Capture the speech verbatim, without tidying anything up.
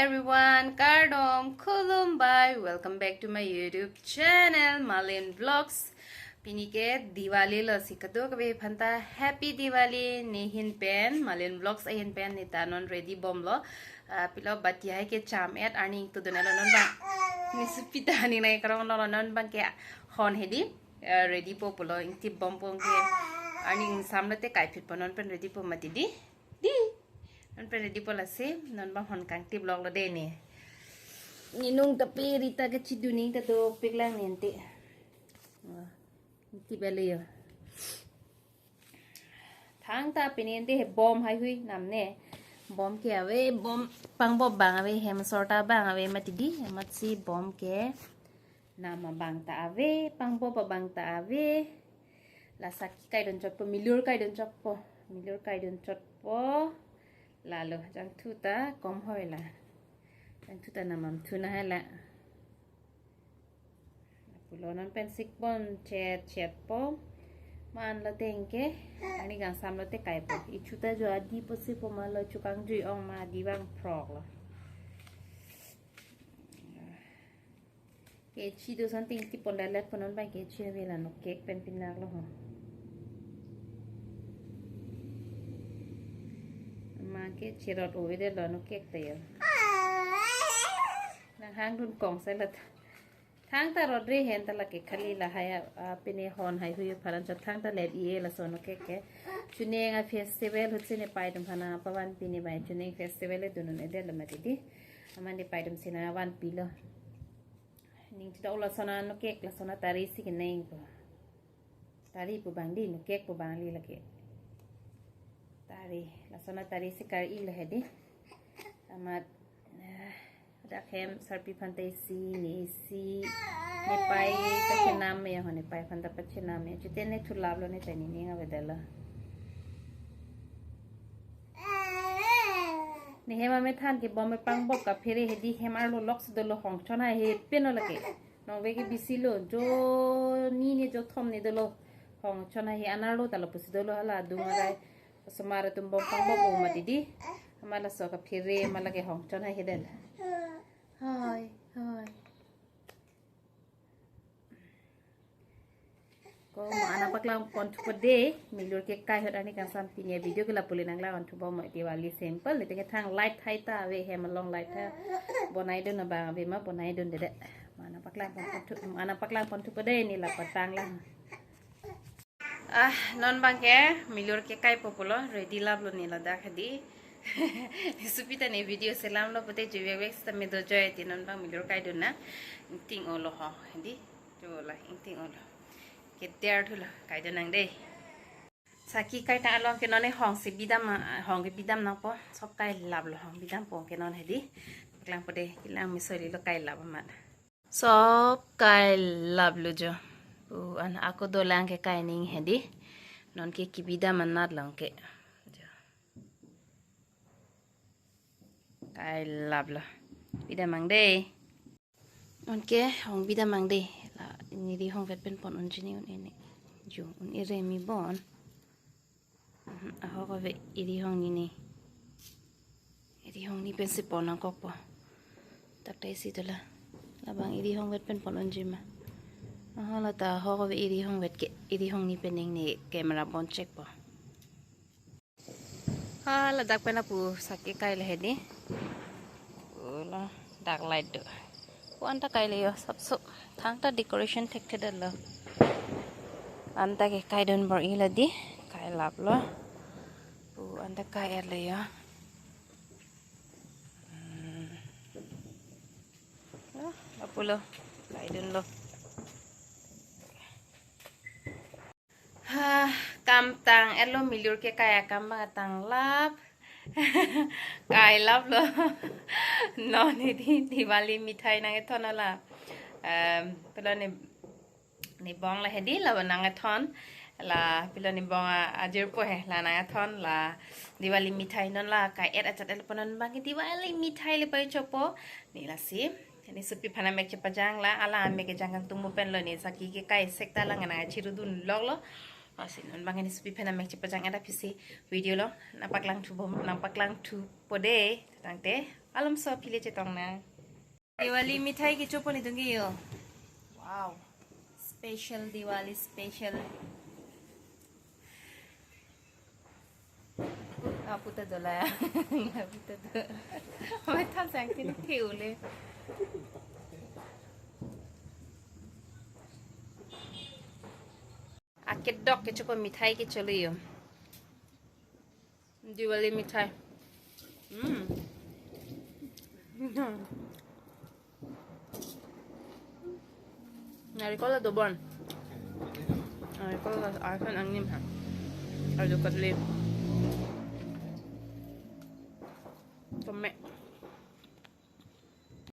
Everyone, kardom, khulumbai. Welcome back to my YouTube channel, Malin Vlogs. Pini ke Diwali lo si kadokave aphanta Happy Diwali. Ne ahin pen, Malin Vlogs ahin pen, ne ta non ready bomlo. Ah, pilo bati hai kecham et arni ingtudun-et lo non abang. Ne supita ne nai karong lo non abang ke hon hedi. Eh, ready po pulo, ingtip bom po ke. Arni ingsam lote kaiphit po, non pen ready po mati di. Di. Non pen ready po lasi, non abang hon kangtip lok lo de ne. Ninung tapi Rita kechidun ning ta dopik lang ne ante. Wah, ingtip ale yo. Thangta pini ante he bom haihui nam ne. Bom ke ave, bom pangbop abang ave, hem sorta abang ave mati di, amatsi bom ke nam abang ta ave, pangbop abang ta ave. La saki kaidun chotpo, milur kaidun chotpo, milur kaidun chotpo. Lalo jangthu ta kom hoi la. Jangthu ta namam thu na hai la. Pulo non pen sikbon chet chet po. Man lo tengke. Arni kangsam lote kai po. Ichu ta jo adi po si po ma lo chukang jui ong ma adi bang phrok lo. Kechi do something ti pon dalet po non bang kechi ave la no cake pen pinak lo ho. Ma kechi rot ove de lo no cake ta yo. Nang hangdun kong sai la. Thangta rot re hen ta lake khali lahai a, a, pini hon haihui aphan chot thangta let ie laso no cake ke. Chuning a festival ahut si ne pai atum aphan pavanpi ne bai chuning festival le dunun-edet lo mati di. Amat ne pai atum si na vanpilo. Ning chida ula sona no cake la sona tari si keneng po. Tari pu bang di, no cake pu bang li lake. Tari, la sona tari si kar-i lo hedi. Amat, eh, dak hem sarpi aphan ta isi, ne isi, ne pai ta chenam ya ho, ne pai aphan ta pachenam ya. Chute ne thulap lo ne tani ne nga bedala. Ne hem amethan ke bom me pangbop kaphere hedi hem arlo lok si dolo hong chon hai he peno lake. Nong ve ke bisi lo, jo ni ne jo thom ne dolo. Hong chon hai he anar lo ta lapusi dolo hala adung arai. Osomar atum bom pangbop o mati di. Amat laso kaphere amat lake hong chon hai he del. Hoi, hoi. Ko ma ana paklang pon thupo de, milur kekai ahut arni kangsam pini video ke lapu le nanglang pon thupo mo Diwali simple, ne tengke thang light hai ta ave hem along light hai. Bonai dun abang ave ma bonai dun dede. Ma ana paklang pon pon thu, ma ana paklang pon thupo de ne la patang lang. Ah, non bang ke milur kekai po pulo, ready lap lo ne ladak hedi. Supita ne video selam lo pute jui vek vek sita me do joi ti non bang milur kaidun na. Ingting olo ho, hedi. Jo la, ingting olo. Keder thulo, kaidun nang de. Saki kaitang along ke non ne hong si bidam, hong ke bidam nangpo. Sob kailap lo hong bidam po ke non hedi. Paklang po de, kelang me soli lo kailap amat. Sob kailap lo jo. Pu an ako dolang ke kaining hedi. Non ke kibidam anat long ke. Jo. Kailap lo. Bidam mang de. Non ke hong bidam mang de. La ini rihong vet pen pon un chini un ini. Jo, un ire mi bon. Mhm, ahok ave irihong ni ni. Irihong ni pensi pon nangkokpo. Tak ta isi dola. Labang irihong vet pen pon unji ma. Aha, la ta ahok ave irihong vet ke, irihong ni pen ning ne camera bon check po. Ha, ladak pen apu saki kai le hedi. Ula dak light do. Pu anta kai le yo sapso. Thangta decoration thekthedetlo. Anta ke kaidun bor-i lo di. Kailap lo. Pu anta kai-et le yo. Hmm. Lo, lapu lo. Kaidunlo. Ha, kam tang-etlo milur kekai akam bang tanglap. Kailap lo. Non hedi Diwali mithai nangkethon la. Em, pilo ne, ne bong la hedi la nangkethon. La pilo ne bong a, ajir po he la nangkethon la Diwali mithai non la kai-et ajat-et po non bang Diwali mithai le pai chopo. Ne lasi. Ne supi phana mek chepajang la, ala mek kejang kangtung mo pen lo ne, saki kekai sekta lang nang chirudun lok lo. Lasi non bang hini supi pen amek chepajang ada pisi video lo nangpaklang thu bom, nangpaklang thupo de. Tangte malomso aphi le chetong nang. Diwali mithai kecho pon idung ke yo. Wow. Special Diwali special. Ah, puta dola ya. Puta dola. Ame than sang tin the ule. Akedok kecho pon mithai kecho le yo. Diwali mithai. Hmm. Narikol do bon. Narikol do asan angnim ha. Ado kadli. Kome.